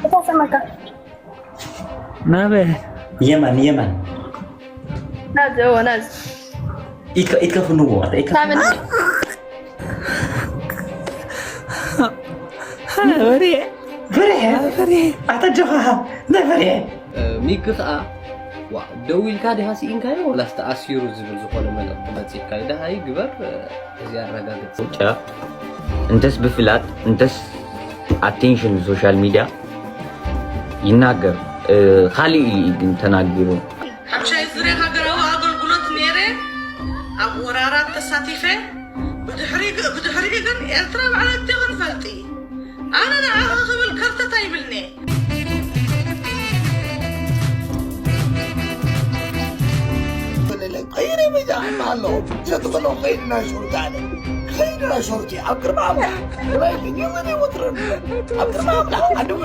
እታ ሰመካ ናበ የማን የማን ናዝ እዎ ናዝ ኢትከ ኢትከ ፍንዎ ኣታ ኢትከ ሳምን በሬ ፍሬ በሬ ኣታ ጆኻ ናይ ፍሬ ሚኪ ከዓ ዋ ደው ኢልካ ዲኻ ስኢንካዮ ወላስ ተኣሲሩ ዝብል ዝኾነ መልእኽቲ መፂእካዩ ደሃይ ግበር እዚ ኣረጋግፅ ጨ እንተስ ብፍላጥ እንተስ ኣቴንሽን social media ይናገር። ካልእ እዩ ግን ተናጊሩ። ሓምሻይ ዙርያ ሃገራዊ ኣገልግሎት ነይረ ኣብ ወራራት ተሳቲፈ ብድሕሪኡ ግን ኤርትራ ባዕላ እትኽን ፈልጢ ኣነ ንዓኻ ክብል ከርተት ኣይብልኒ ከይደ በጃ ኣሎ ዘትበሎ ከይድና ሾርታ ኣለ ከይድና ሾርቲ ኣብ ቅድሚ ኣምላኽ ብላይ ግን የመን ወትረን ኣብ ቅድሚ ኣምላኽ ዓደው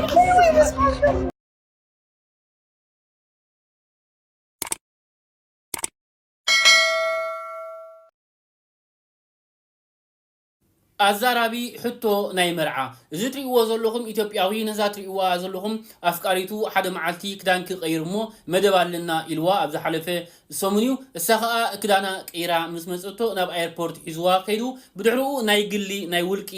ኣዛራቢ ሕቶ ናይ መርዓ። እዚ ትርእይዎ ዘለኹም ኢትዮጵያዊ ነዛ ትርእይዋ ዘለኹም ኣፍቃሪቱ ሓደ መዓልቲ ክዳንኪ ቀይር እሞ መደብ ኣለና ኢልዋ ኣብ ዝሓለፈ ሰሙን እዩ። እሳ ኸኣ ክዳና ቀይራ ምስ መጸቶ ናብ ኣየርፖርት ሒዝዋ ከይዱ። ብድሕሪኡ ናይ ግሊ ናይ ውልቂ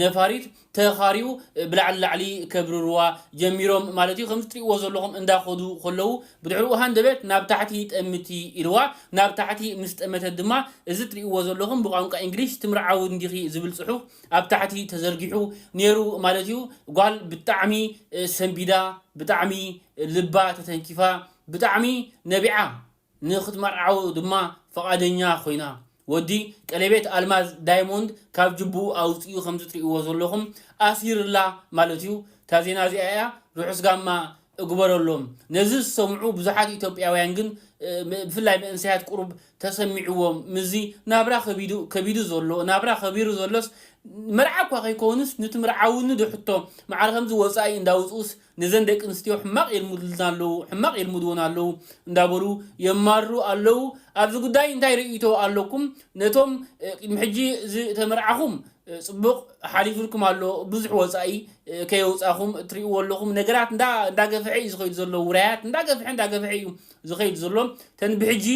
ነፋሪት ተኻርዩ ብላዕሊ ላዕሊ ከብርርዋ ጀሚሮም ማለት እዩ። ከምዚ ትርእይዎ ዘለኹም እንዳኸዱ ከለዉ ብድሕሪኡ ሃንደበት ናብ ታሕቲ ጠምቲ ኢልዋ። ናብ ታሕቲ ምስ ጠመተት ድማ እዚ ትርእይዎ ዘለኹም ብቋንቋ እንግሊሽ ትምርዓዊ እንዲኺ ዝብል ጽሑፍ ኣብ ታሕቲ ተዘርጊሑ ነይሩ ማለት እዩ። ጓል ብጣዕሚ ሰንቢዳ፣ ብጣዕሚ ልባ ተተንኪፋ፣ ብጣዕሚ ነቢዓ ንኽትመርዓው ድማ ፈቓደኛ ኮይና። ወዲ ቀለቤት ኣልማዝ ዳይሞንድ ካብ ጅቡኡ ኣውፂኡ ከምዚ ትርእይዎ ዘለኹም ኣሲርላ ማለት እዩ። እታ ዜና እዚኣ እያ ርሑስ ጋማ እግበረሎም። ነዚ ዝሰምዑ ብዙሓት ኢትዮጵያውያን ግን ብፍላይ መንእሰያት ቁሩብ ተሰሚዕዎም። ምስዚ ናብራ ከቢዱ ከቢዱ ዘሎ ናብራ ከቢሩ ዘሎስ መርዓ እኳ ከይከውንስ ንትምርዓውኒ ዶ ሕቶ ማዕረ ከምዚ ወፃኢ እንዳውፅኡስ ነዘን ደቂ ኣንስትዮ ሕማቕ የልምዱልና ኣለዉ ሕማቕ የልምድዎን ኣለዉ እንዳበሉ የማርሩ ኣለዉ። ኣብዚ ጉዳይ እንታይ ርእይቶ ኣለኩም? ነቶም ቅድሚ ሕጂ ዝተመርዓኹም ፅቡቕ ሓሊፉልኩም ኣሎ። ብዙሕ ወፃኢ ከየውፃኹም እትርእይዎ ኣለኹም። ነገራት እንዳገፍሐ እዩ ዝኸይድ ዘሎ። ውራያት እንዳገፍሐ እንዳገፍሐ እዩ ዝኸይድ ዘሎ። ተን ብሕጂ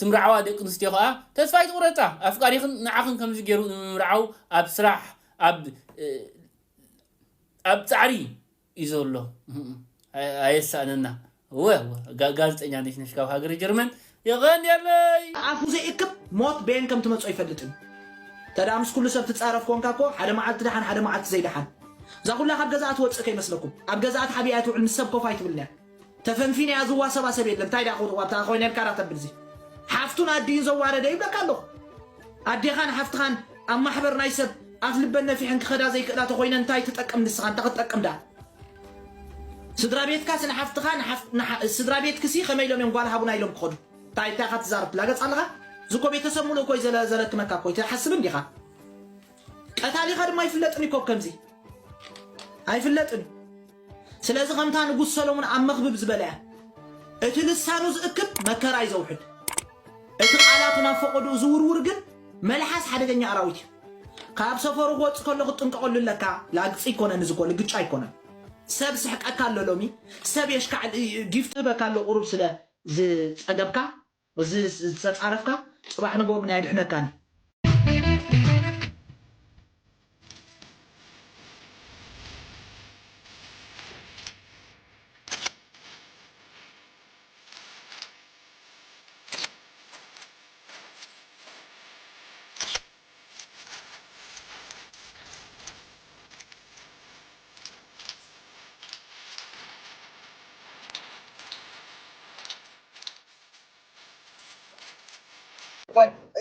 ትምርዓዋ ደቂ ኣንስትዮ ከዓ ተስፋ ኣይትቑረፃ። ኣፍቃሪኽን ንዓኽን ከምዚ ገይሩ ንምምርዓው ኣብ ስራሕ ኣብ ኣብ ፃዕሪ እዩ ዘሎ። ኣየሳእነና። እወ እወ፣ ጋ- ጋዜጠኛ ነሽ ነሽ ካብ ሃገረ ጀርመን። የቐንየለይ። ኣፉ ዘይእክብ ሞት በየን ከም ትመጾ ኣይፈልጥን። ተዳ ምስ ኩሉ ሰብ ትጻረፍ ኮንካ እኮ ሓደ መዓልቲ ደሓን ሓደ መዓልቲ ዘይደሓን። እዛ ኩላ ካብ ገዛኣ ትወጽእ ከይመስለኩም። ኣብ ገዛኣ ተሓቢኣ ትውዕል ምስ ሰብ ኮፍ ኣይትብልን እያ። ተፈንፊን እያ ዝዋሰባ ሰብ የለን። እንታይ ደኣ ክውጥዋ ኣብታ ኮይነልካ ዳ ተብል እዚ። ሓፍቱን ኣዲኡን ዘዋረደ ይብለካ ኣለኹ። ኣዴኻን ሓፍትኻን ኣብ ማሕበር ናይ ሰብ ኣፍ ልበን ነፊሐን ክኸዳ ዘይክእላ ተኾይነን እንታይ ትጠቅም ንስኻ እንታይ ክትጠቅም ደኣ? ስድራ ቤትካስ ንሓፍትኻ ንሓፍ- ንሓ- ስድራ ቤትክሲ ከመይ ኢሎም እዮም ጓል ሃቡና ኢሎም ክኸዱ? እንታይ እንታይ ኢኻ ትዛረብ ትላገጽ ኣለኻ? እዚ እኮ ቤተሰብ ሙሉእ እኮ እዩ ዘለ- ዘለክመካ እኮ እዩ ትሓስብ እንዲኻ? ቀታሊኻ ድማ ኣይፍለጥን እዩ እኮ ከምዚ ኣይፍለጥን እዩ። ስለዚ ከምታ ንጉስ ሰሎሞን ኣብ መኽብብ ዝበለ እያ። እቲ ልሳኑ ዝእክብ መከራ እዩ ዘውሕድ። እቲ ቃላቱ ናብ ፈቐድኡ ዝውርውር ግን መልሓስ ሓደገኛ ኣራዊት እዩ። ካብ ሰፈሩ ክወጽእ ከሎ ክትጥንቀቐሉ ኣለካ። ላግጺ ኣይኮነን እዚ እኮ ልግጫ ኣይኮነን። ሰብ ስሕቀካ ኣሎ ሎሚ ሰብ የሽካዕ ጊፍት ህበካ ኣሎ ቁሩብ ስለ ዝጸገብካ እዚ ዝተጻረፍካ ጽባሕ ንግሆ ግን ኣየድሕነካን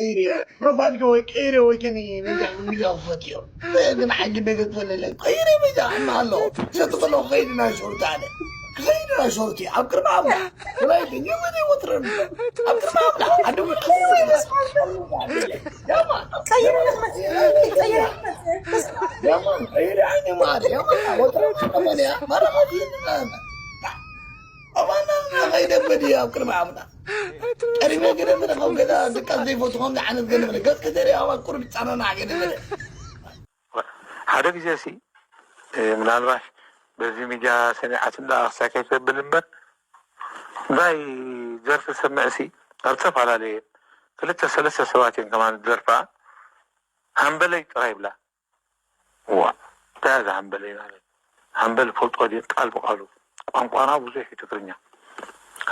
እዩ። ሮባልከ ወይ ቀይረ ወይ ከኒ ነጃ ሚዛን ፈትዮ ግን ሓጊ ቤተ ትፈለለ ቀይረ ቤጃ ኣማ ኣሎ ሰጥበሎ ከይድና ሾርት ኣለ ከይድና ሾርቲ ኣብ ቅድሚ ኣምላኽ ብላይ ግን የመን ወትረን ኣብ ቅድሚ ኣምላኽ ዓደሙ ያማ ቀይረ ዓይኒ ማለ ያማ ወትረን ከመንያ ማረኸት ይንና ኣባና ከይደበድ ኣብ ቅድሚ ኣምላኽ ቀሪበ ገለ መለ ካብ ገዛ ድቃስ ዘይፈቱ ከምዚ ዓይነት ገለ መለ ገጽ ከተርኢ ኣባ ቁሩብ ይጻናናዕ ገለ መለ ሓደ ግዜ ሲ ምናልባሽ በዚ ሚድያ ሰሚዓት እንዳ ኣኽሳይ ከይተብል እምበር፣ ናይ ደርፊ ሰምዕሲ ኣብ ዝተፈላለየ ክልተ ሰለስተ ሰባት እዮም ከማን ዝደርፋ። ሃምበለይ ጥራይ ይብላ። ዋ፣ እንታይ እያ እዛ ሃምበለይ ማለት? ሃምበል ፈልጦ ድየ? ቃል ብቃሉ። ቋንቋና ብዙሕ እዩ ትግርኛ።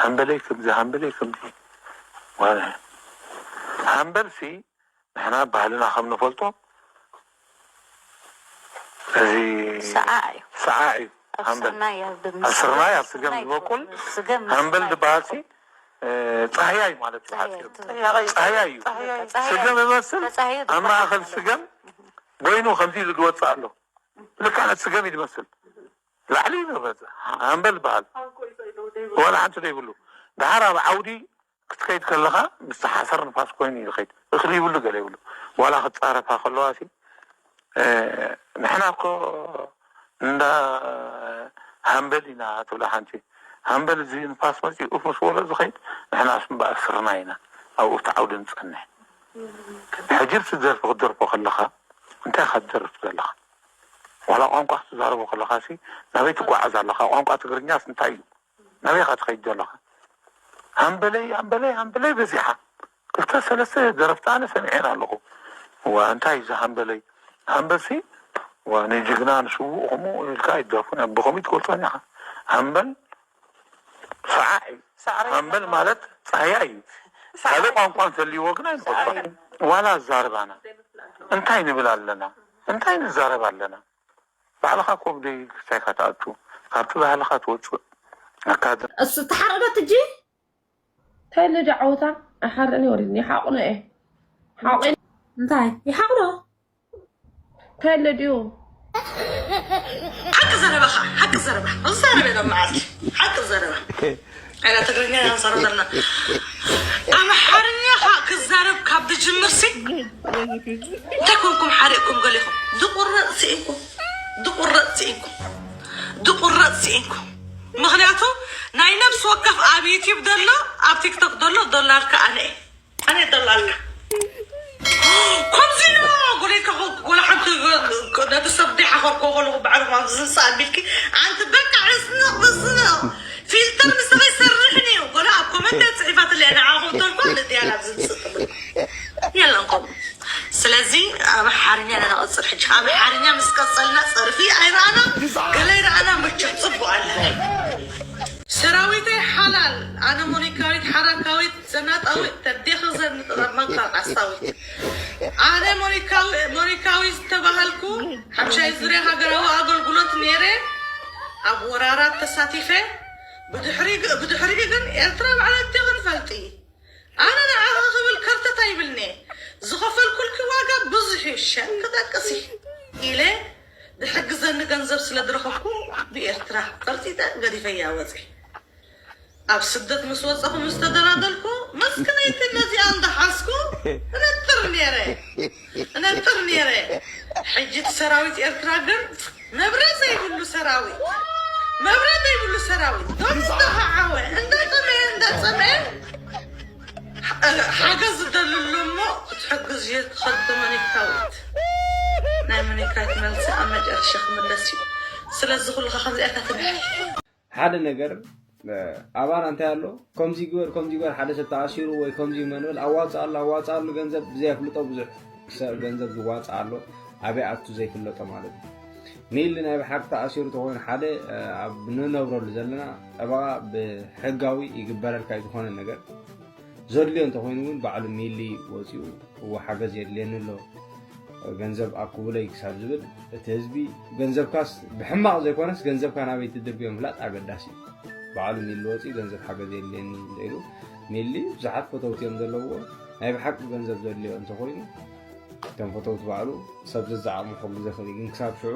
ሃምበለይ ከምዚ፣ ሃምበለይ ከምዚ። ዋላ ሃምበልሲ ንሕና ባህልና ከም ንፈልጦ፣ እዚ ሰዓ እዩ። ሰዓ እዩ። ኣብ ሃምበል። ስርናይ ኣብ ኣብ ስርናይ ኣብ ስገም ስርናይ ዝበቁል ስገም ሃምበል ስርናይ ዝበሃል ሲ፣ እ፣ ጻህያይ ማለት እዩ። ጻህያይ። ሓጺር። ጻህያይ። ጻህያይ እዩ። ጻህያይ። ስገም ይመስል ተጻህዩ ኣብ ዝበሃል ማእከል ስገም በይኑ ከምዚ ኢሉ ዝወጽእ ኣሎ። ልክዕ ነቲ ስገም እዩ ዝመስል። ላዕሊ እዩ ዝበጽእ። ሃምበል ዝበሃል። ዋላ ሓንቲ ዘይብሉ። ደሓር ኣብ ዓውዲ ክትከይድ ከለኻ ምስ ሓሰር ንፋስ ኮይኑ እዩ ዝኸይድ። እኽሊ ይብሉ ገለ ይብሉ። ዋላ ክትጻረፋ ከለዋ ሲ፣ እ፣ ንሕና እኮ እንዳ ሃምበል ኢና ትብላ ሓንቲ። ሃምበል እዚ ንፋስ መጺኡ ኡፍ ምስ በሎ ዝኸይድ፣ ንሕና እምበኣር ስርናይ ኢና ኣብኡ እቲ ዓውዲ ንጸንሕ። ሕጂ ብቲ ደርፊ ክትደርፎ ከለኻ እንታይ ኢኻ ትደርፍ ዘለኻ? ዋላ ቋንቋ ክትዛረቦ ከለኻ ሲ ናበይ ትጓዓዝ ኣለኻ? ቋንቋ ትግርኛስ እንታይ እዩ? ናበይ ኢኻ ትኸይድ ዘለኻ? ሃምበለይ፣ ሃምበለይ፣ ሃምበለይ በዚሓ። ክልተ ሰለስተ ደረፍቲ ኣነ ሰሚዐን ኣለኹ። ዋ፣ እንታይ እዩ እዚ ሃምበለይ? ሃምበልሲ፣ ዋ፣ ንጅግና ንስዉእ ከምኡ ኢልካ ኣይትደርፉን እዮም። ብኸመይ ትገልጾን ኢኻ? ሃምበል ሰዓዕ እዩ። ሳዕሪ ሃምበል ማለት ጻህያ እዩ። ሳዕሪ። ካልእ ቋንቋ እንተልይዎ ግን ኣይንፈልጦን። ሳዕሪ። ዋላ ኣዛርባና እንታይ ንብል ኣለና? እንታይ ንዛረብ ኣለና? ባዕልኻ ኮብደይ ክሳይካ ትኣቱ፣ ካብቲ ባህልኻ ትወጽእ። ኣካደ እሱ ተሓረደት እጂ እንታይ ለዲ ዓወታ ኣይሓርኒ ወሪድኒ ሓቑኖ እየ ሓቑ እንታይ ይሓቕሮ እንታይ ለዲኡ ሓቂ ዘረባኻ ሓቂ ዘረባ ዘረበ ሎ መዓልቲ ሓቂ ዘረባ ኣላ ትግርኛ ያንሰረደና ኣምሓርኛኻ ክዛረብ ካብ ዝጅምር ሲ እንታይ ኮንኩም ሓሪቕኩም ገሊኹም ዝቁረፅ ስኢንኩም ዝቁረፅ ስኢንኩም ዝቁረፅ ስኢንኩም ምኽንያቱ ናይ ነብሲ ወከፍ ኣብ ዩቲብ ዘሎ ኣብ ቲክቶክ ዘሎ ዶላርካ ኣነ እየ ኣነ ዶላርካ ከምዚ ኢሉ ጎለይካ ጎላ ሓንቲ ነቲ ሰብ ዲሓኸርኮ ከለኹ ባዕልኹ ኣብዚ ዝንሳ ኣቢልኪ ኣንቲ በቃ ዕስንቕ ብስንቕ ፊልተር ምሳኺ ይሰርሕን እዩ ጎላ ኣብ ኮመንት እያ ፅሒፋትለያ ንዓኹም ተልኳ ንድያ ናብ ዝንስእ ትብል የለን ከምኡ ስለዚ ኣምሓርኛ ኢና ንቐፅል ሕጂ ኣምሓርኛ ምስ ቀፀልና ፀርፊ ኣይረኣና ገለ ኣይረኣና ምችት ፅቡቕ ኣለና ሰራዊተይ ሓላል ኣነ ሞኒካዊት ሓራካዊት ዘናጣዊት ተዴኺ ዘንጥቐ መንካር ኣስታዊት ኣነ ሞኒካዊ ሞኒካዊ ዝተባሃልኩ ሓምሻይ ዙርያ ሃገራዊ ኣገልግሎት ነይረ ኣብ ወራራት ተሳቲፈ ብድሕሪ ብድሕሪኡ ግን ኤርትራ ባዕላ ኣዴኺ ንፈልጢ ኣነ ንዓኺ ክብል ከርተት ኣይብልን'የ። ዝኸፈልኩልኪ ዋጋ ብዙሕ እዩ። ሸክ ክጠቅስ ኢለ ዝሕግዘኒ ገንዘብ ስለ ዝረኸብኩ ብኤርትራ ፈርጢጠ ገዲፈያ ወጺኤ። ኣብ ስደት ምስ ወጸኹ ምስ ተደላደልኩ መስክነይቲ ነዚኣ እንዳሓዝኩ እነጥር ነይረ እነጥር ነይረ። ሕጂ እቲ ሰራዊት ኤርትራ ግን መብረ ዘይብሉ ሰራዊት መብረ ዘይብሉ ሰራዊት ዶብ እንዳኸዓወ እንዳጠመየ እንዳጸምአ ሓገዝ ዝደሊ ኣሎ እሞ ክትሕግዝ እየ ትኸዲ መኒካዊት ናይ መኒካዊት መልሲ ኣብ መጨረሻ ክምለስ እዩ ስለዚ ኩልኻ ከምዚኣ ኢልካ ትምሕል ሓደ ነገር ኣባና እንታይ ኣሎ ከምዚ ግበር ከምዚ ግበር ሓደ ሰብ ተኣሲሩ ወይ ከምዚ መንበል ኣዋፅኣሉ ኣዋፅኣሉ ገንዘብ ብዘይ ኣፍልጦ ብዙሕ ሰብ ገንዘብ ዝዋፅእ ኣሎ ኣበይ ኣቱ ዘይፍለጦ ማለት እዩ ሚሊ ናይ ብሓቂ ተኣሲሩ ተኮይኑ ሓደ ኣብ ንነብረሉ ዘለና ጠበቃ ብሕጋዊ ይግበረልካ እዩ ዝኮነ ነገር ዘድልዮ እንተኮይኑ እውን ባዕሉ ሚሊ ወፂኡ እዎ ሓገዝ የድልየኒ ኣሎ ገንዘብ ኣኩቡለይ ክሳብ ዝብል እቲ ህዝቢ ገንዘብካስ ብሕማቕ ዘይኮነስ ገንዘብካ ናበይ ትድርብዮ ምፍላጥ ኣገዳሲ እዩ። ባዕሉ ሚሊ ወፂኡ ገንዘብ ሓገዝ የድልየኒ እንተኢሉ ሚሊ ብዙሓት ፈተውቲ እዮም ዘለውዎ ናይ ብሓቂ ገንዘብ ዘድልዮ እንተኮይኑ እቶም ፈተውቲ ባዕሉ ሰብ ዘዛዓቕሙ ክሕግዞ ይኽእል እዩ ግን ክሳብ ሽዑ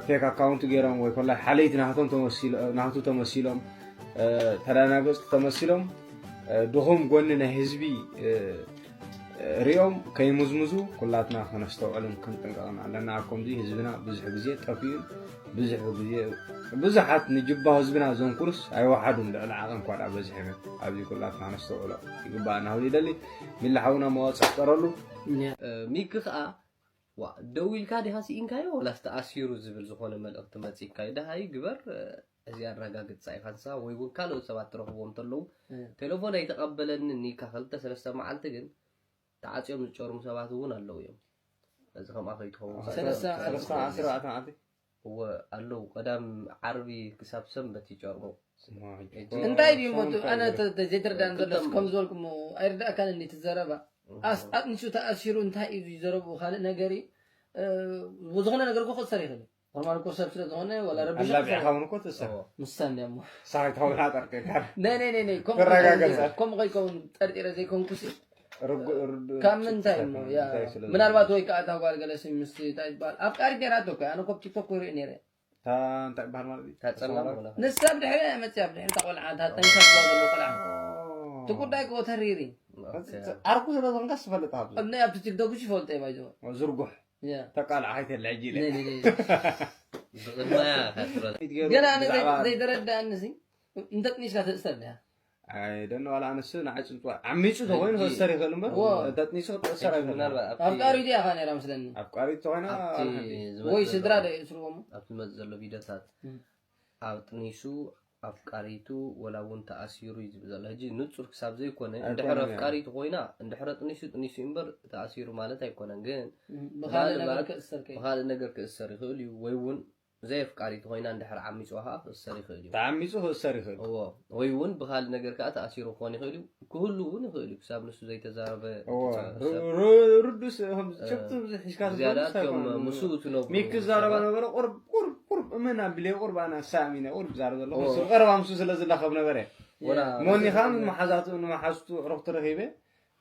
ፌክ ኣካውንት ገይሮም ወይ ኮላይ ሓለይቲ ናቱ ተመሲሎም ተዳናገፅቲ ተመሲሎም ድኹም ጎኒ ናይ ህዝቢ ሪኦም ከይምዝምዙ ኩላትና ከነስተውዕልን ክንጥንቀቕን ኣለና። ኣብ ከምዚ ህዝብና ብዙሕ ግዜ ጠፊኡን ብዙሕ ግዜ ብዙሓት ንጅባ ህዝብና ዘንኩሩስ ኣይወሓዱን ልዕሊ ዓቐን እኳ ደኣ በዚሑ ግን ኣብዚ ኩላትና ከነስተውዕሎ ይግበኣና ክብል ይደሊ። ሚሊ ሓውና መዋፅእ ፍጠረሉ። ሚኪ ከዓ ዋ፣ ደው ኢልካ ዲኻ ስኢንካዮ፣ ወላስ ተኣሲሩ ዝብል ዝኾነ መልእኽቲ መጺእካዩ? ደሃይ ግበር፣ እዚ ኣረጋግጻ ኢኻ ንስኻ፣ ወይ እውን ካልኦት ሰባት ትረኽቦም እንተለዉ፣ ቴሌፎን ኣይተቐበለንን ኢልካ ክልተ ሰለስተ መዓልቲ ግን ተዓጽዮም ዝጨርሙ ሰባት እውን ኣለዉ እዮም። እዚ ከምኣ ከይትኸውን ከኣ ሰለስተ ሰለስተ ዓሰርተ ኣርባዕተ መዓልቲ? እወ ኣለዉ። ቀዳም ዓርቢ ክሳብ ሰንበት ይጨርሙ። ማይ። ሕጂ እንታይ ድዩ እሞ እቲ ኣነ ተ-፣ ተ-፣ ዘይተረዳእኒ ዘሎ፣ ክልተ ከም ዝበልኩሞ ኣይርዳእካን እንዲ እቲ ዘረባ። እህ። ኣስ-፣ ኣጥኒሱ ተኣሲሩ እንታይ እዩ ዘረብኡ ካልእ ነገር እዩ። እ፣ ብዝኾነ ነገር እኮ ክእሰር ይኽእል እዩ። ኖርማል እኮ ሰብ ስለ ዝኾነ ወላ ረቢሹ ኣላቢዕካ ክእሰር። እውን እኮ ትእሰር። እዎ። ምሳን ድያ እሞ። ሳይ ተውላ ጠርቂርካ። ነይ፣ ነይ፣ ነይ፣ ነይ፣ ከምኡ ክረጋገጽ። ከይከውን፣ ከምኡ ከይከውን ጠርጢረ ዘይኮንኩሲ። ርጉ-፣ ርዱ-፣ ካብ ምንታይ እሞ? ያ፣ እንታይ ስለ ምናልባት ዝኾነ? ወይ ከዓ እታ ጓል ገለ ስም ምስቲ እንታይ ይበሃል? ኣፍቃሪት ነይራቶ እኮ፣ ኣነ እኮ ኣብ ቲክቶክ እኮ ይርኢ ነይረ። እታ እንታይ ይበሃል ማለት እዩ? እታ ጸላም ወላ? ንሳ ብድሕሪኣ እያ መጽያ፣ ብድሕሪ እታ ቆልዓ፣ እታ ጠንሻ ዝብላ ዘሎ ቆልዓ። ኦ። እቲ ጉዳይ እኮ ተሪር እዩ። ኦኬ። ዓርኩ ስለ ዝኾንካ ዝፈልጥ ኣብዚ። ኣብ ናይ፣ ኣብቲ ቲክቶክ እሺ ይፈልጦ እየ፣ ባይዘወ። ዝርጉሕ። ያ። ተቃልዓ ኣይተለ ሕጂ ኢለ። ነይ፣ ነይ፣ ነይ። ብቕድመያ እያ ካትረን። ገና ኣነ ዘይ-፣ ብዛዕባ ዘይተረዳእኒ ሲ፣ እንተጥኒስካ ትእሰር ድያ? ኣይ፣ ደን ዋላ ኣነስ ንዓይ ጽንጽዋር ዓሚጹ ተኾይኑ ሕጂ ክእሰር ይኽእል እምበር፣ እዎ። እንተጥኒሱ ክትእሰር ሕጂ ኣይኽእልን። ምናልባት ኣብቲ ኣፍቃሪቱ ኢኻ ነይራ መስለኒ። ኣፍቃሪቱ ተኾይና፣ ኣብቲ ኣነ ሕጂ ዝመጽእ ወይ ስድራ ዘሎ፣ ዶ ይእስርዎ እሞ? ኣብቲ ዝመጽእ ዘሎ ቪድዮታት፣ እም። ኣጥኒሱ ኣፍቃሪቱ ወላ እውን ተኣሲሩ እዩ ዝብል ዘሎ። ሕጂ ንጹር ክሳብ ዘይኮነ፣ ኣይኮነን እንድሕር እያ። ኣፍቃሪቱ ኮይና፣ እንድሕር ኣጥኒሱ፣ ጥኒሱ እዩ እምበር ተኣሲሩ ማለት ኣይኮነን። ግን እም፣ ብኻልእ ነገር ምናልባት ክእሰር ከ? ብኻልእ ነገር ክእሰር ይኽእል እዩ፣ ወይ እውን ዘየፍቃሪቱ ኮይና እንድሕር ዓሚጹዋ ከዓ ክእሰር ይኽእል እዩ። ተዓሚጹ ክእሰር ይኽእል። እዎ፣ ወይ እውን ብኻልእ ነገር ከዓ ተኣሲሩ ክኾን ይኽእል እዩ፣ ክህሉ እውን ይኽእል እዩ፣ ክሳብ ንሱ ዘይተዛረበ እዎ፣ እቲ ሩ-፣ ሰብ። ሩ-፣ ርዱስ፣ ከም እ፣ ሸፍቱ ብዙሕ ሒዝካ ዝያዳ ትፈልጥ ሰብ እቶም ኣይኮነን። ምስኡ ትነብሩ ሚኪ ዝዛረባ ሰባት። ነበረ፣ ቁርብ፣ ቁርብ፣ ቁርብ፣ እመን ኣቢለ፣ ቁርብ ኣነ ሳሚነ፣ ቁርብ ዛረብ ዘለኹ፣ እዎ። እሱ ቀረባ ምስኡ ስለ ዝላኸብ ነበረ። ወላ ሞኒ ኻን መሓዛቱ፣ ንመሓዝቱ ዕሩኽቲ ረኺበ፣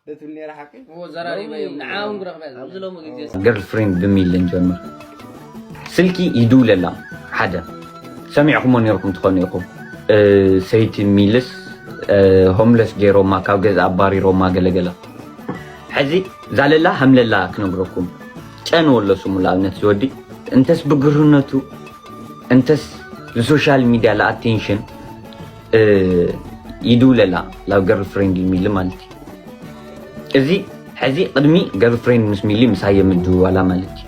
ደትብል ነይራ ሓቂ? እዎ፣ ዘራሪበ እዮም። ሎሚ ንዓኦም ክረኽበ ኣብዚ ሎሚ ግዜ ገርልፍሬንድ ብሚል ንጀምር። ስልኪ ይድውለላ ሓደ። ሰሚዕኩሞ ነይርኩም ትኾኑ ኢኹም። እ፣ ሰይቲ ሚልስ፣ እ፣ ሆምለስ ገይሮማ ካብ ገዛ ኣባሪሮማ ገለገለ። ሕዚ ዛለላ ሃምለላ ክነግረኩም። ጨን ወሎ ስሙ ንኣብነት ዝወዲ እንተስ ብግርህነቱ እንተስ ንሶሻል ሚድያ ለኣቴንሽን፣ እ፣ ይድውለላ ላብ ገርልፍሬንድ ሚሊ ማለት እዩ። እዚ ሕዚ ቅድሚ ገርልፍሬንድ ምስ ሚሊ ምሳየ ምድውዋላ ማለት እዩ።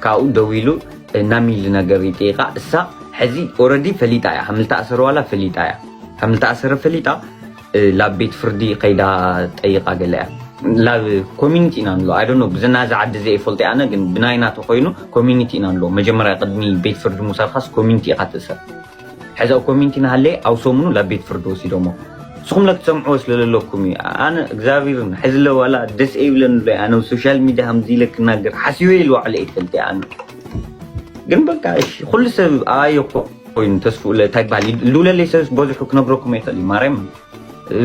ካብኡ ደዊሉ፣ እ፣ ናሚል ነገር ይጠይቃ። እሳ ሕዚ ኦረዲ ፈሊጣ እያ፣ ሃምልታ ኣሰረዋላ ፈሊጣ እያ። ሃምልታ ኣሰረ ፈሊጣ፣ እ፣ ላብ ቤት ፍርዲ ከይዳ ጠይቃ ገለ እያ። ላብ ኮሚኒቲ ኢና ንብሎ። I don't know፣ ብዝናዛ ዓዲ ዘይፈልጦ ኣነ፣ ግን ብናይና ተኮይኑ ኮሚኒቲ ኢና ንብሎ። መጀመርያ ቅድሚ ቤት ፍርዲ ምውሳድካስ ኮሚኒቲ ኢኻ ትእሰር። ሕዚ ኣብ ኮሚኒቲ እናሃለየ ኣብ ሰሙኑ ላብ ቤት ፍርዲ ወሲዶሞ። ንስኹም ለ ክትሰምዕዎ ስለ ዘለኩም እዩ። ኣነ እግዚኣብሔርን ሕዚ ለ ዋላ ደስ ኣይብለኒ ኣሎ። ኣነ ኣብ ሶሻል ሚድያ ከምዚ ኢለ ክናገር ሓሲበ ኢሉ ዋዕለ ኣይፈልጥ ኣነ። ግን በቃ እሺ፣ ኩሉ ሰብ ኣባየ እኮ ኮይኑ ተስፍኡ ለ እንታይ ይበሃል? ይድውለለይ ሰብስ በዝሑ ክነግረኩም ኣይኽእል እዩ። ማርያም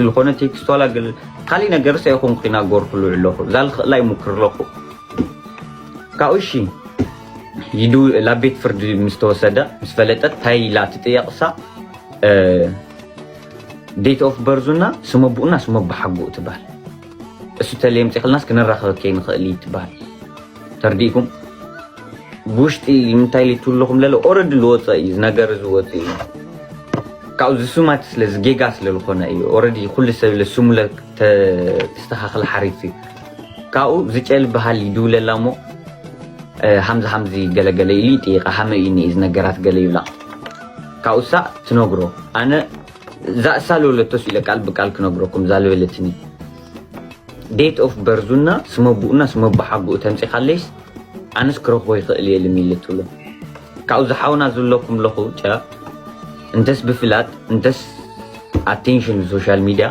ዝኾነ ቴክስት ዋላ ገለ ካሊእ ነገርስ ኣይኮንኩ ክናገርኩ ልውዕ ኣለኹ። እዛ ልኽእላ ይሙክር ኣለኹ። ካብኡ እሺ፣ ይዱ ላብ ቤት ፍርዲ ምስ ተወሰደ፣ ምስ ፈለጠት፣ እንታይ ኢላ ትጥየቕ እሳ? እ፣ ዴት ኦፍ በርዙና፣ ስመ ኣቡኡና፣ ስመ ኣቦሓጎኡ ትበሃል። እሱ ተለየምፂእኽልናስ ክንራኸበ ከይንኽእል እዩ ትበሃል። ተርዲእኩም? ብውሽጢ ምንታይ ኢሉ ትብለኹም ለለ፣ ኦረዲ ዝወፀ እዩ፣ እዚ ነገር እዚ ወፂኡ እዩ። ካብኡ ዝስማት ስለ ዝጌጋ ስለ ዝኾነ እዩ። ኦረዲ ኩሉ ሰብ ለስሙ ለ ተ-፣ ተስተኻኽል ሓሪፍ እዩ። ካብኡ ዝጨል በሃል ይድውለላ እሞ፣ እ፣ ሃምዚ ሃምዚ ገለገለ ኢሉ ይጥይቃ፣ ሃመ እዩ እኒአ እዚ ነገራት ገለ ይብላ። ካብኡ እሳ ትነግሮ፣ ኣነ እዛ እሳ ለወለቶስ ኢለ ቃል ብቃል ክነግረኩም፣ እዛ ለበለትኒ። ዴት ኦፍ በርዙና፣ ስመ ኣቡኡና፣ ስመ ኣቦሓጎኡ ተምፂኻለይስ፣ ኣነስ ክረኽቦ ይኽእል እየ ኢሉ ሚሊ ትብሎ። ካብኡ ዝሓውና ዝብለኩም ኣለኹ፣ ጨ-፣ እንተስ ብፍላጥ፣ እንተስ ኣቴንሽን ብሶሻል ሚድያ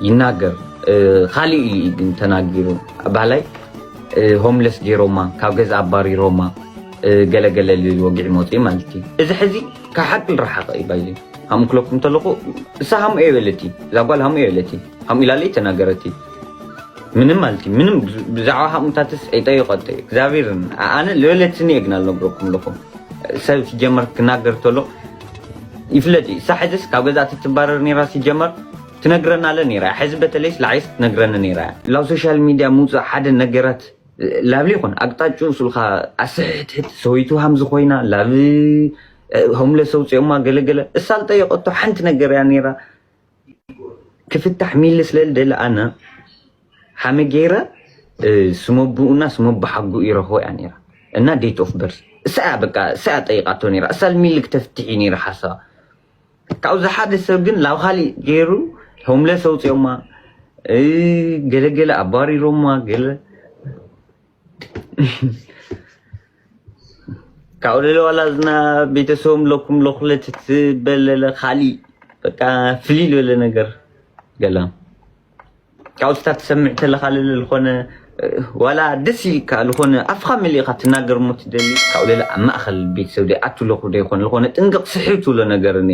ይናገር። እ፣ ካሊእ እዩ ግን ተናጊሩ። ባህላይ፣ እ፣ ሆምለስ ገይሮማ፣ ካብ ገዛ ኣባሪሮማ፣ እ፣ ገለገለ ልብል ወግዒ መፂኡ ማለት እዩ። እዚ ሕዚ ካብ ሓቂ ዝረሓቐ እዩ ባይዘ። ሃምኡ ክለኩም እንተለኹ፣ እሳ ሃምኡ እየ በለቲ። እዛ ጓል ሃምኡ እየ በለቲ። ሃምኡ ኢላለይ ተናገረቲ። ምንም ማለት እዩ። ምንም ብዝ-፣ ብዛዕባ ሃምኡታትስ ኣይጠየቐቶ እዩ። እግዚኣብሔርን ኣ-፣ ኣነ ልበለትኒ እየ ግና ልነግረኩም ኣለኹ። ሰብ ሲጀመር ክናገር ተሎ ይፍለጥ እዩ። እሳ ሕዝስ ካብ ገዛ ትትባረር ነይራ ሲጀመር ትነግረና ኣለ ነይራ። ሕዚ በተለይስ ላዕይስ ትነግረኒ ነይራ። ላብ ሶሻል ሚድያ ምውፃእ ሓደ ነገራት ላብ ሊኾን ኣቅጣጭኡ ስልካ ኣስሕትሕት ሰበይቱ ሃምዚ ኮይና ላብ፣ እ፣ ሆምለስ ኣውፅኦማ ገለገለ። እሳ ልጠየቐቶ ሓንቲ ነገር እያ ነይራ። ክፍታሕ ሚሊ ስለ ልደሊ ኣነ ሓመ ገይረ ስመ ብኡና ስመ ብሓጉ ይረኽቦ እያ ነይራ። እና date of birth እሳ እያ በቃ እሳ እያ ጠይቃቶ ነይራ። እሳ ልሚልክ ተፍትሒ ነይራ ሓሳባ። ካብዚ ሓደ ሰብ ግን ላብ ካሊእ ገይሩ ሆምለስ ኣውፅኦማ፣ ገለገለ ኣባሪሮማ፣ ገለ ካብኡ ለለ ዋላ ዝና ቤተሰቦም ለኩም ለኩለት ትበለለ ካሊእ በቃ ፍልይ ዝበለ ነገር ገላ ካብኡ ስታ ትሰምዕ ተለካ ለለ ዝኾነ ዋላ ደስ ኢልካ ዝኾነ ኣፍካ መሊእካ ትናገር ሞ ትደሊ ካብኡ ለለ ኣብ ማእኸል ቤተሰብ ደይ ኣቱ ለኩ ደይኮነ ዝኾነ ጥንቅቕ ስሒ ትብሎ ነገር እኒ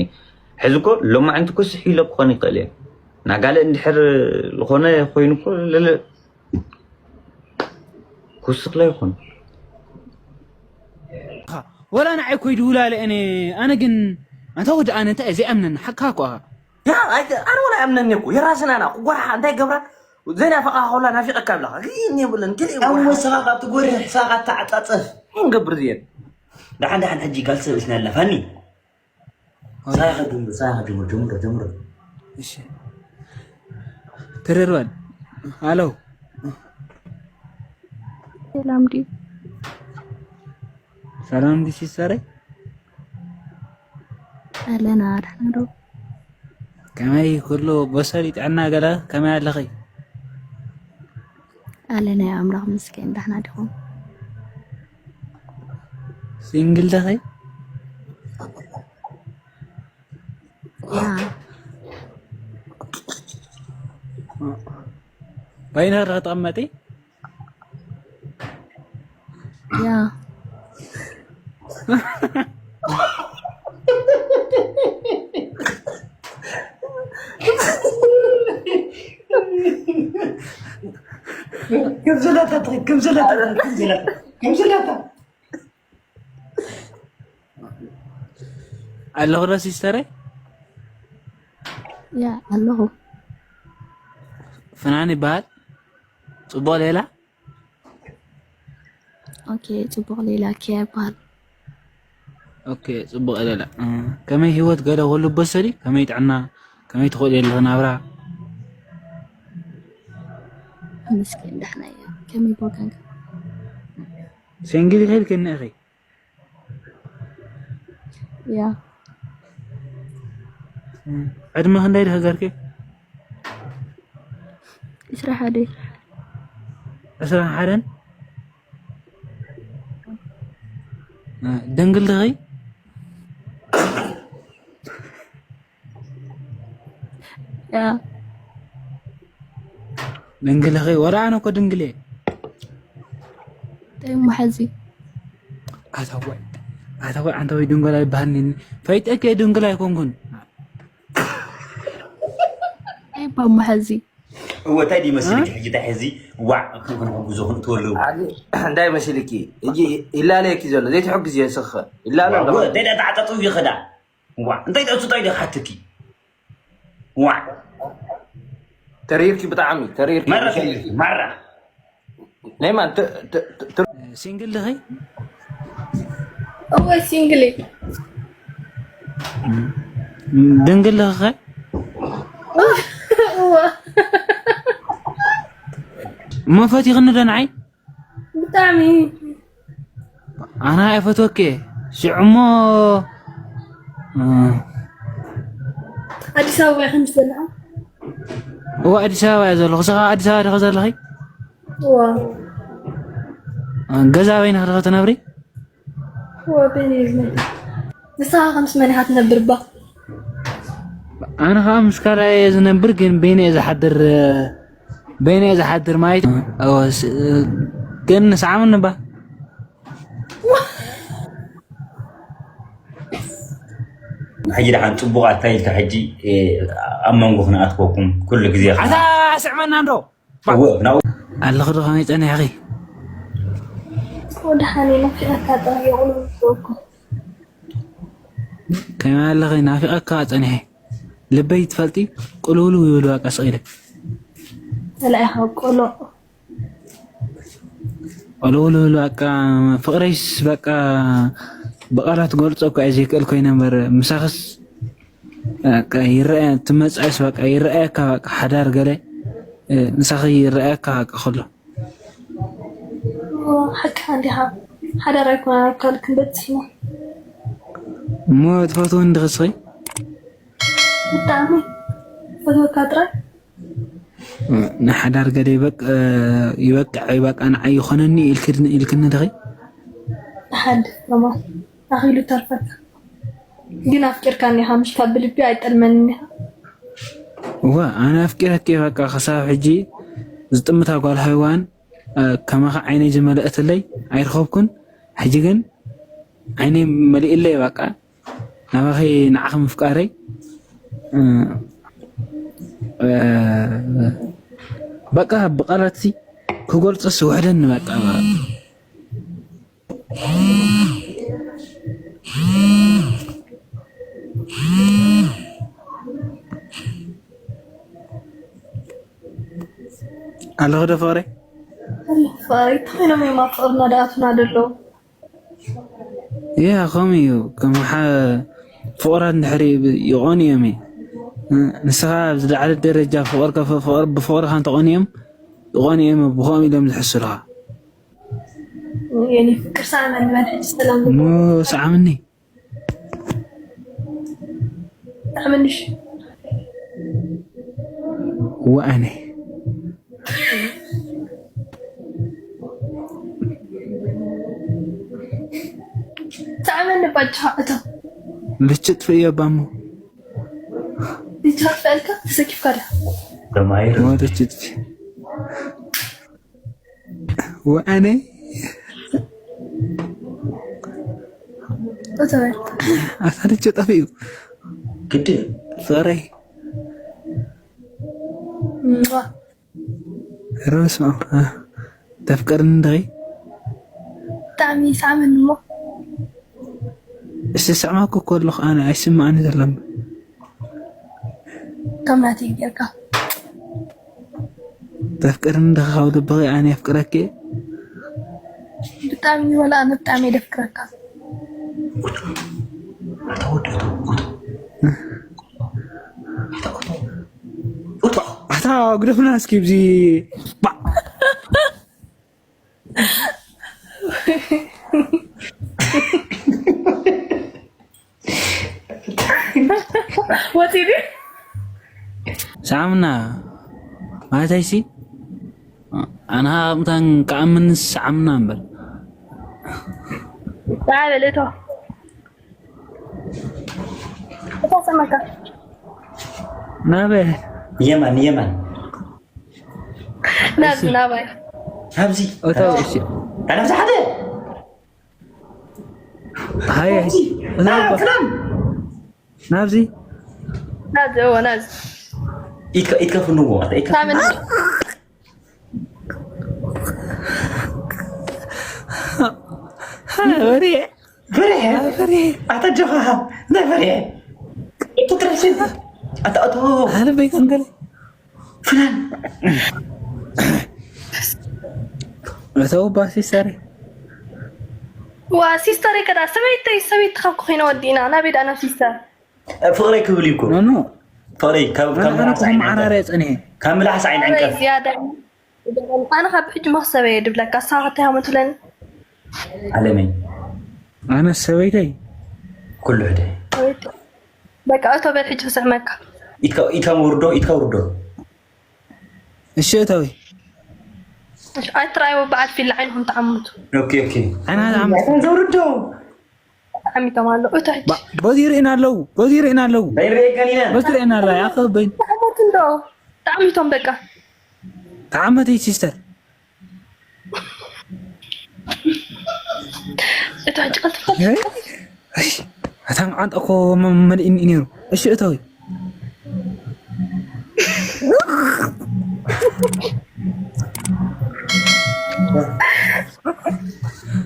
ሕዚ ኮ ሎማዕንቲ ኮ ስሒ ኢለ ክኾን ይኽእል እየ ናጋለ እንድሕር ዝኾነ ኮይኑ ኮ ለለ ክውስኽላ ይኹን። ወላ ንዓይ ኮይ ድውላለ እኔ ኣነ ግን ኣንታ ወዲ ኣነ እንታይ ዘይኣምነኒ ሓካ እኮ ኣነ ወላ ኣምነኒ እኮ የራስና ና ክጎርሓ እንታይ ገብራ ዘይናፈቃ ከላ ናፊቀካ ብላካ ግን የብለን ገለ እወ ሰኻ ካብ ትጎርሕ ሰኻ ካብ ትዓጻጸፍ እንታይ ንገብር ዝየን ደሓን ደሓን ሕጂ ጋል ሰብ እስና ኣለፋኒ ሳኻ ጀምር ሳኻ ጀምር ጀምር ጀምር እሺ ተረርባል ሃሎ ሰላም ድዩ ሰላም ድዩ ሲስተረይ ኣለና ደሕና ዶ ከመይ ኩሉ በሰል ይጥዕና ገለ ከመይ ኣለኺ ኣለና ኣምላኽ ምስገን ደሕና ዲኹም ሲንግል ደኸይ ያ በይንኻ ዶ ተቐመጢ ያ ክምስለታ ክምስለታ ክምስለታ ኣለኹ ዶ ሲስተረይ ያ ኣለኹ ፍናን ይበሃል ጽቡቕ ሌላ ኦኬ ጽቡቕ ሌላ ኪያ ይበሃል ኦኬ ጽቡቕ ሌላ ከመይ ህይወት ገለ ኩሉ በሰሊ ከመይ ጥዕና ከመይ ትኽእል የለኽ ናብራ ምስኪን ደሕና እየ ከመይ ቦጋንካ ሴንግል ይኸይድ ከነ እኸይ ያ ዕድመ ክንደይ ድኸገርኪ ዕስራ ሓደ ዕስራ ሓደን ደንግል ድኸይ ያ ድንግል ኸይ ወላ ኣነ እኮ ድንግል እየ እንታይ እሞ ሐዚ ኣታዋይ ኣታዋይ ኣንተ ወይ ድንግል ኣይበሃልኒ ፈይጠክ ድንግል ኣይኮንኩን እንታይ እሞ ሐዚ እወ እንታይ ድዩ መስልኪ ሕጂ እንታይ ሕዚ ዋዕ ክንሕግዞ ክንእትወሉ እንታይ መሲልኪ እጂ ይላለየኪ ዘሎ ዘይትሕግዝዮ ስኸ ይላለ እንታይ ዳ ተዓጠጡ ይኸዳ ዋዕ እንታይ ዳ እንታይ ዳ ሓትኪ ዋዕ ተሪርኪ ብጣዕሚ ተሪርኪ መራ ማራ ናይ ማን ሲንግል ድኺ እወ ሲንግል ድንግል ድኺ እወ እሞ ፈቲኽኒ ዶ ንዓይ ብጣዕሚ ኣና ኣይፈትወኪ ሽዑሞ ኣዲስ ኣበባ ኢኺ ምስ ዘለኻ እዋ ኣዲስ ኣበባ እየ ዘለኹ ስኻ ኣዲስ ኣበባ ዲኸ ዘለኺ እዋ ገዛ በይንኺ ዲኸ ትነብሪ እዋ በይነ ይዝነ ንስኻ ከምስ መን ኢኻ ትነብር እባ ኣነ ከዓ ምስ ካልኣይ እየ ዝነብር ግን በይነ እየ ዝሓድር በይነ እየ ዝሓድር ማለት ግን ንስዓምኒ እባ ሕጂ ደሓን ፅቡቕ ኣታይልካ ሕጂ ኣብ መንጎ ክንኣትወኩም ኩሉ ግዜ ኣታ ስዕመና እንዶ እወ ናብኡ ኣለኹ ዶ ከመይ ፀኒሕኺ ወድሓኒ ነፊቐካ ጥራይ የቑሉ ዝወኩ ከመይ ኣለኺ ናፊቐካ ፀኒሐ ልበይ ትፈልጢ ቅልውልው ይብል በቃ ስቕ ኢለ ተላኢኻ ቆሎ ኦሎሎሎ በቃ ፍቅረይስ በቃ ብቃላት ገልጾ እኮ እየ ዘይክእል ኮይነ እምበር ምሳኽስ በቃ ይረአ ትመጻእስ በቃ ይረኣየካ በቃ ሓዳር ገለ ምሳኺ ይረኣየካ በቃ ከሎ ሓቅኻ እንዲኻ። ሓዳር ኣይኮነን ኣብ ካልእ ክንበጽሕ ኢና። እሞ ትፈትወኒ ዲኺ እስኺ? ብጣዕሚ ፈትወካ ጥራይ። ንሓዳር ገለ ይበቅ-፣ ይበቅዕ ይበቃ ንዓይ ይኾነኒ ኢልክድን-፣ ኢልክኒ ዲኺ? ንሓድር ከማን ኣኺሉ ተርፈካ። ግን ኣፍቂርካኒ ኢኻ፣ ምሽ ካብ ብልቢ ኣይጠልመንን ኢኻ። እዋ፣ ኣነ ኣፍቂረኪ በቃ፣ ክሳብ ሕጂ ዝጥምታ ጓል ሃይዋን፣ እ፣ ከማኻ ዓይነይ ዝመለእትለይ ኣይረኸብኩን። ሕጂ ግን ዓይነይ መሊእለይ በቃ፣ ናባኺ ንዓኺ ምፍቃረይ፣ እ፣ እ፣ በቃ ብቃላትሲ ክገልጾስ ይውሕደኒ በቃ። ኣለኹ ዶ ፍቕረይ? ፍቕረይ ተኾይኖም እዮም ኣብ ፍቕርና ድኣቱና ደለዉ። ያ፣ ከምኡ እዩ። ከም ሓ-፣ ፍቑራት እንድሕር ይብ-፣ ይቐኑ እዮም እዩ። ንስኻ ኣብ ዝለዓለ ደረጃ ፍቕር ከፈ-፣ ፍቕር፣ ብፍቕርኻ እንተቐንዮም፣ ይቐኑ እዮም፣ ብኸምኡ ኢሎም ዝሕስሩኻ። የኔ ፍቅር ሳመን በል ሕጂ ሰላም እሞ ሰዓምኒ። ሳዕምንሽ። ወኣነ። ሳዕመኒ ባጃ እቶ። ልችጥ ፍእዮ ባሞ። ልችጥ ፍእልካ ተሰኪፍካ ዳ። ደማይር። ወደ ችጥፊ። ወኣነ እተወል ኣሳልቼ ጠፊኡ ግዲ። ፍቕረይ። እምቧ። ኧረ በስመ ኣብ። አ፣ ተፍቅርኒ ዲኺ? ብጣዕሚ ሳዕመኒ እሞ። እስቲ ስዕመኪ እኮ ኣለኹ ኣነ፣ ኣይስምዓኒ ዘሎ እምበር። ከም ናተይ ጌርካ። ተፍቅርኒ ዲኺ ካብ ልብኺ? ኣነ የፍቅረኪ እየ። ብጣዕሚ ወላ ኣነ ብጣዕሚ እየ ደፍቅረካ። ኣታ ግደፍና እስኪ ብዚ ባ-፣ ወፂ ድዩ? ሳምና ማለተይሲ ኣንሃ ምታን ከኣምን ሳምና እምበር። ዳይ በል እቶ። እታ ሰማካ። ናበይ? የማን፣ የማን። ናብዚ ናባይ። ኣብዚ። እታ እሺ። ኣነ ኣብዚ ሓደ። ሃየ። እዚ። እዛ ና፣ እኮ። ክዳን። ናብዚ። ናዚ፣ እዎ፣ ናዚ። ኢትካ፣ ኢትካ ፍንዎ፣ ኣታ ኢትካ ሳምን። ፍንዎ። ወሬ። በርሄ። በርሄ። ኣታ ጆኻ። ናይ በርሄ። እቱ ትረሽን። ኣታ፣ ኣቶ። ኣነ በይከም ገለ። ፍናን። እተው ባ ሲስተር። ዋ፣ ሲስተር ከዳ ሰበይተይ፣ ሰበይትኻ እኮ ኮይና ወዲእና። ናበይ ደኣ ናብ ሲስተር? ፍቕረይ ክብል እዩ እኮ። ኖ፣ ኖ። ፍቕረይ ካብ፣ ኖ፣ ካብ ኖ፣ ምላስ ኖ፣ ኣይንዕንቀፍ። መዓራርያ ጸኒሐ። ካብ ምላስ ኣይንዕንቀፍ። ኣበይ ዝያዳ? ኣነ ካብ ሕጂ መኽሰበ እየ ድብለካ። ንስኻ እንታይ ሃመ ትብለኒ? ዓለመይ። ኣነ ሰበይተይ። ኩሉ ሕደ። ሰበይተይ። በቃ እቶ በል ሕጂ ክስዕመካ። ኢትካ፣ ኢትካ ውርዶ፣ ኢትካ ውርዶ። እሺ እታዊ። እሺ፣ ኣይትረኣይዎ በዓል ፊል ዓይንኹም ተዓምቱ። ኦኬ፣ ኦኬ። ኣና ተዓምቱ። ዘውርዶ። ተዓሚቶም ኣለዉ። እቶ ሕጂ። ባ-፣ በዚ ይርእዩና ኣለዉ። በዚ ይርእዩና ኣለዉ። በዚ ይርእየካ ኢና። በዚ ይርእየና ኣለዉ። ያኸበኝ። ተዓመቱ እንዶ። ተዓሚቶም በቃ። ተዓመተይ ሲስተር። እታ ሕጂ ቀልጥፍ ቀልጥፍ። እይ፣ እይ፣ እታ መዓንጣ እኮ መ-፣ መሊእኒ እዩ ነይሩ። እሺ፣ እታዊ።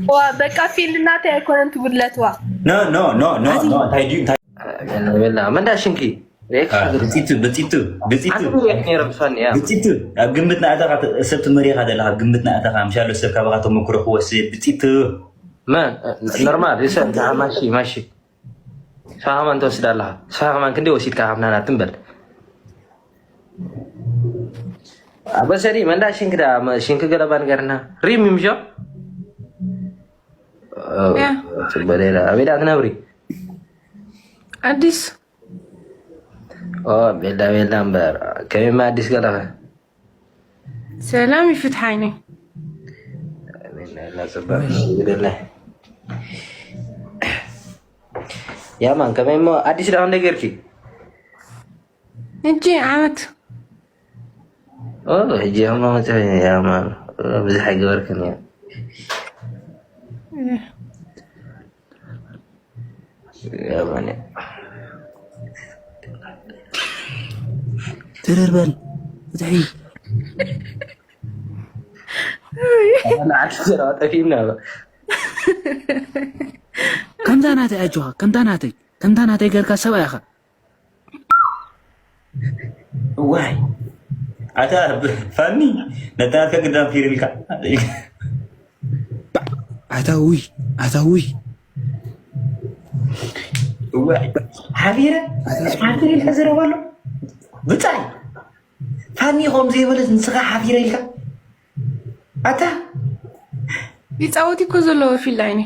ዋ፣ በቃ ፊልድ ናተይ ኣይኮነን ትጉድለት ዋ። ኖ፣ ኖ፣ ኖ፣ ኖ፣ ኣዚ- ኖ፣ እንታይ ድዩ፣ እንታይ በላ፣ በላ፣ መንዳ ሽንኪ። ሪኤክት አ፣ ሽግር። ብጺቱ፣ ብጺቱ፣ ብጺቱ። ኣንተ ሪኤክት ነይረ ምሳኒ፣ ያ። ብጺቱ። ኣብ ግምት ናእተኻ ተ-፣ ሰብ ትመሪኻ ዘለኻ፣ ኣብ ግምት ናእተኻ፣ ምሻሎ ሰብ ካባኻ ተመክሮ ክወስድ፣ ብጺቱ። መን? ኖርማል፣ ይሰብ፣ ደኣ ማሺ፣ ማሺ። ንስኻ ከማን ትወስድ ኣለኻ። ንስኻ ከማን ክንደይ ወሲድካ ካብ ናና ትም በል። ኣበ ሰሪ፣ መንዳ ሽንክ ደኣ፣ መ-፣ ሽንክ ገለባ ንገርና። ሪም ይምሾ? ያ። ጽቡቅ ሌላ ኣበይ ደኣ ትነብሪ? ኣዲስ ኦ ቤላ ቤላ እምበር ከመይማ ኣዲስ ገለኸ? ሰላም ይፍትሓይኒ። ጽቡቅ ግደለ። ያማን ከመይ እሞ ኣዲስ ደኣ ክንደይ ጌርኪ? ሕጂ ዓመት ኦ ሕጂ ያማ መጽ ያማን ብዙሕ ኣይገበርክን እያ። ያማን ትርር በል ፍትሒ። ንዓዲ ዘረባ ጠፊእና። ከምዛ ናተይ ኣጆኻ፣ ከምዛ ናተይ፣ ከምዛ ናተይ ገርካ ሰብኣይ ኢኻ። ዋይ ኣታ ፋኒ ነታ ከግዳም ፊር ኢልካ ኣታ ውይ፣ ኣታ ውይ። ዋይ ሓፊረ ሓፊረ ኢልካ ዘረባ ኣሎ ብጻይ ፋኒ ከም ዘይበለት ንስኻ ሓፊረ ኢልካ ኣታ ይፃወት እኮ ዘለዎ ፊልድ ኣይነ